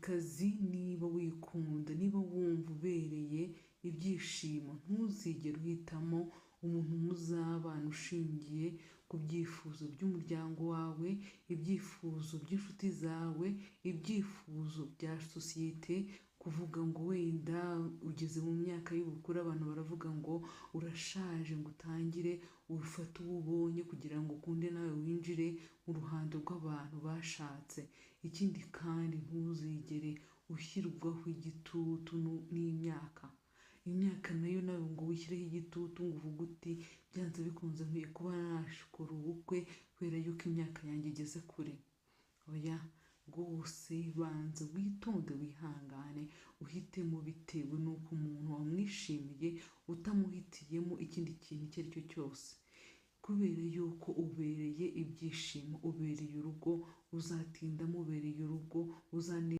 Muhanzikazi, niba wikunda, niba wumva ubereye ibyishimo, ntuzigere uhitamo umuntu muzabana ushingiye ku byifuzo by'umuryango wawe, ibyifuzo by'inshuti zawe, ibyifuzo bya sosiyete. Kuvuga ngo wenda ugeze mu myaka y'ubukure, abantu baravuga ngo urashaje, ngo utangire ufate uwo ubonye kugira ngo ukunde nawe winjire mu ruhando rw'abantu bashatse. Ikindi kandi, ntuzigere ushyirwaho igitutu n'imyaka. Imyaka nayo nawe ngo wishyireho igitutu, ngo uvuge uti: "Byanze bikunze nkwiye kuba nashikora ubukwe kubera yuko imyaka yanjye igeze kure." Oya rwose, banza witonde, wihangane, uhitemo bitewe n'uko umuntu wamwishimiye, utamuhitiyemo ikindi kintu icyo ari cyo cyose, kubera yuko ubereye ibyishimo, ubereye urugo, uzatindamo ubereye urugo uzane.